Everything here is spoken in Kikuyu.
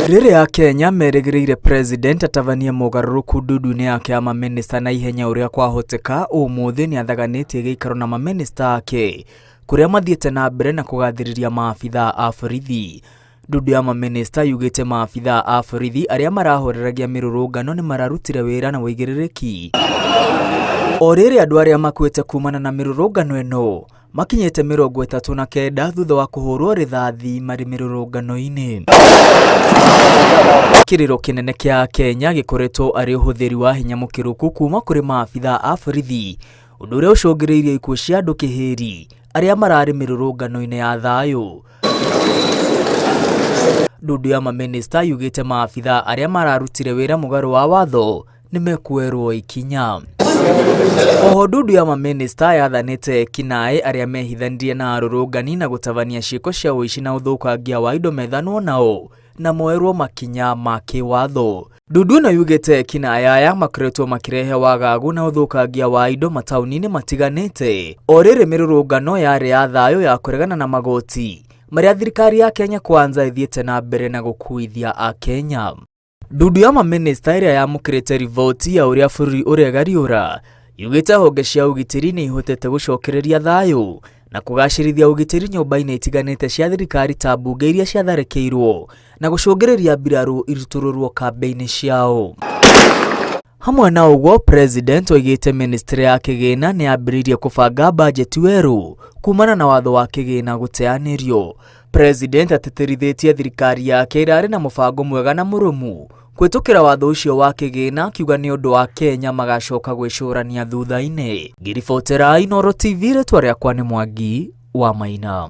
Rĩrĩa Akenya merĩgĩrĩire President atabanie mogarũrũku ndundu-inĩ yake ya mamĩnĩsta na ihenya ũrĩa kwahoteka, ũmũthĩ nĩathaganĩtie gĩikaro na mamĩnĩsta ake kũrĩa mathiĩte na mbere na kũgathĩrĩria maabithaa a borithi. Ndundu ya mamĩnĩsta yugĩte maabithaa a borithi arĩa marahoreragia mĩrũrũngano nĩmararutire wĩra na ũigĩrĩrĩki. O rĩrĩ andũ arĩa makuĩte kumana na mĩrũrũngano ĩno makinyĩte 39 thutha wa kũhũrwo rithathi marĩ mĩrũrũngano-inĩ. Kĩrĩro kĩnene kĩa Kenya gĩkoretwo arĩ ũhũthĩri wa hinya mũkĩrũku kuma kũrĩ maabithaa a borithi, ũndũ ũrĩa ũcũngĩrĩirie ikuũ cia andũ kĩhĩri arĩa mararĩ mĩrũrũngano-inĩ ya thayũ. Ndundu ya mamĩnĩsta yugĩte maabithaa arĩa mararutire wĩra mũgarũ wa watho nĩmekuoerwo ikinya. Oho ndundu ya mamĩnĩsta yathanĩte ekinaĩ arĩa mehithanirie na arũrũngani na gũtabania ciĩko cia ũici na ũthũkangia wa indo methanwo nao na moerwo makinya ma kĩwatho. Ndundu ĩno yugĩte ekinaĩ aya makoretwo makĩrehe wagagu na ũthũkangia wa indo mataũni-inĩ matiganĩte o rĩrĩ mĩrũrũngano yarĩ ya thayũ ya kũregana na magoti marĩa thirikari ya Kenya Kwanza ĩthiĩte na mbere na gũkuithia Akenya. Ndundu ya mamĩnĩsta ĩrĩa yamũkĩrĩte riboti ya ũrĩa bũrũri ũregariũra yugĩte honge cia ũgitĩri nĩ ihotete gũcokereria thayũ na kũgacĩrithia ũgitĩri nyũmba-inĩ itiganĩte cia thirikari ta mbunge iria ciatharĩkĩirwo na gũcũngĩrĩria mbirarũ irutũrũrwo kambĩ-inĩ ciao. Hamwe na ũguo, President oigĩte ministry ya kĩgĩna nĩ yambĩrĩirie kũbanga bajeti werũ kumana na watho wa kĩgĩna gũteanĩrio. President atĩtĩrithĩtie thirikari yake ĩrarĩ na mũbango mwega na mũrũmu kũhĩtũkĩra watho ũcio wa kĩgĩna akiuga nĩ ũndũ wa Kenya magacoka gwĩcũrania thutha-inĩ. Ngĩribotera Inooro TV rĩtwa rĩakwa nĩ Mwangi wa Maina.